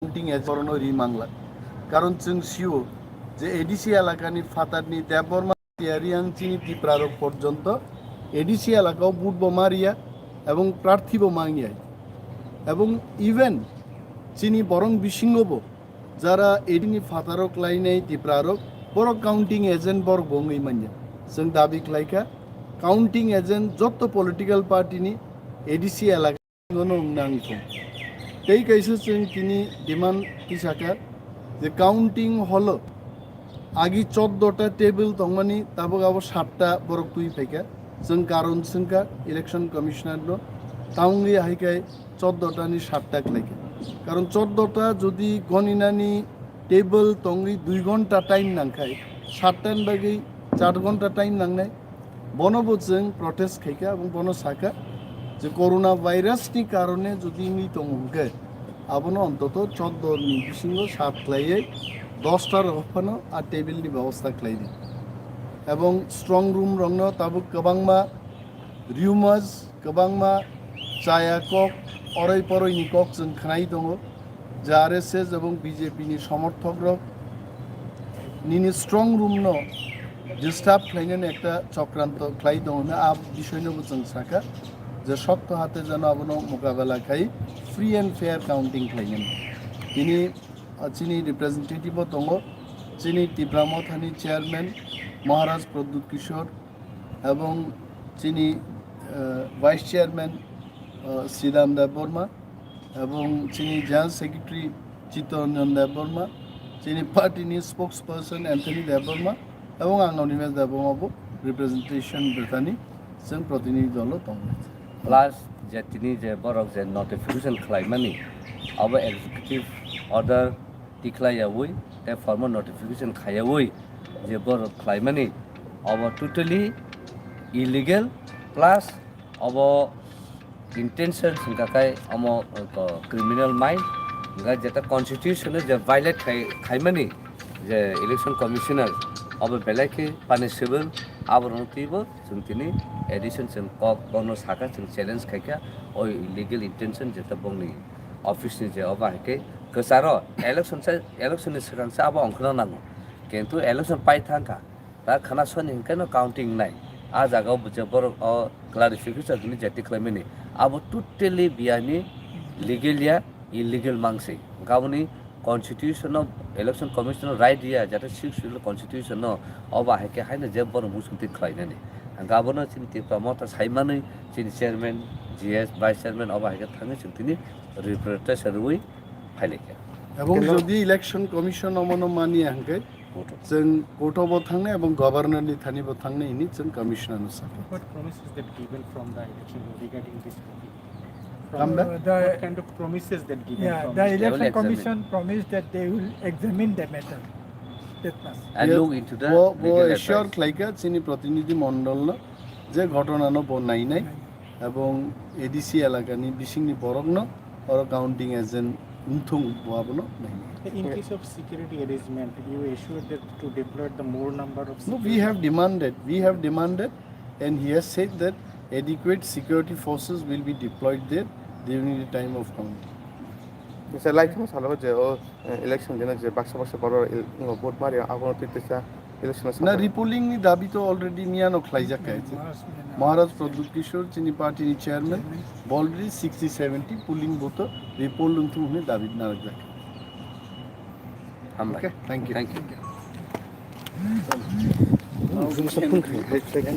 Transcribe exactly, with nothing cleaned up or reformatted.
counting agent borokno ri mangla. Karon chwng sio je A D C elakani phatarni Debbarma tiyari ang chini Tipra rok porjonto A D C elakao vote bo mariya ebong prarthi bo mangya. Ebong even chini borong bisingo bo jara A D C ni phataro klainai Tipra rok borok counting agent borok bo wngwi manya. Chwng dabi khlaikha counting agent jotto political party ni A D C elaka no wngna wngthung. Tei kaisa chwng tini demand tisakha je counting hall o agi choddo ta table tongmani tabuk abo satta borok twi phaikha. Chwng karon swngkha election commissioner no, tangwi hai khai choddo ta ni satta khlaikha. Karon choddo ta jodi goninani table tongwi dui ghonta time nangkhai, satta ni bagwi char ghonta time nangnai. Bono bo chwng protest khaikha, ebong bono sakha je corona virus ni karone jodi wngwi tongo hwnkhe, abono ontoto choddo ni bisingo sat khlaiwi dosta rok phano a table ni bebosta khlai di. Ebong strong room rokno tabuk kwbangma rumors, kwbangma chaya kok, oroi poroi ni kok chwng khnai tongo. Je R S S ebong B J P ni somorthok rok nini strong room no disturb khlainani ekta chokranto khlai tongo hwnwi a bisoi no bo chwng sakha je sokto hate jano abono mokabela khai free and fair counting khlainani. Tini, ah, chini representative bo tongo, chini Tipra Mothani chairman Maharaj Pradyut Kishore, ebong chini, eh, vice chairman, eh, Sridham Debbarma, ebong chini general secretary Chittaranjan Debbarma, chini party ni spokesperson Anthony Debbarma, ebong ang Animesh Debbarma bo representation bwthani chwng protinidhi dolo tongo. Plus je tini je borok je notification khlaimani abo executive order tikhlaiyawi tei formal notification khaiyawi je borok khlaimani, obo totally illegal, plus obo intention wngkha khai omo, uh, criminal mind, wngkha jeta constitution o je violate khai, khaimani je election commissioner, obo belai khe punishable, aborokno twibo chwng tini addition chwng kok bono sakha, chwng challenge khaikha o illegal intention jeta bongni office ni je obo hai khe kwcharo election sa, election ni swkang sa abo ongkhorna nango, kintu election pai thangkha, ta khana soni hinkhe no counting nai, a jaga o je borok o clarification ni je tikhlaimani abo totally biyani legal ya, illegal mangsi, hinkhe aboni constitution no, election commission no right riya, jate sixth schedule constitution no obo hai khe haino je borok muchungtwi khlainani, hinkhe abono chini Tipra Motha saimanwi chini chairman, G S, vice chairman obo hai khe thangwi chwng tini representation rwui phailaikha. Ebong jodi election commission omono mani hwnkhe, chwng court o bo thangnai ebong governor ni thani bo thangnai hwnwi chwng commissioner no sakha. What promise is that given from the election regarding this topic? From Come back. Uh, the, what kind of promises that given yeah, from the the election commission promised that they will examine the matter. That much. And look into the bo, bo legal assure affairs. Khlaikha chini protinidhi mondol no je ghotona no bo nainai. Ebong A D C elakani bisingni borokno oro counting agent wngthung bo abono nainai. In case of security arrangement, you assured that to deploy the more number of security. No, we have demanded, we have demanded, and he has said that adequate security forces will be deployed there during the time of counting. Misa lai thung salo je o, eh, election dina je baksa baksa borok el-, ngo vote mari abono twi tisa election. Na repolling ni dabi to already miyano khlaijak kha. Maharaj Pradyut Kishore chini party ni chairman already sixty seventy polling booth o repoll wngthung hwnwi dabi narwkjak. Hambai. Okay, thank you. Thank you.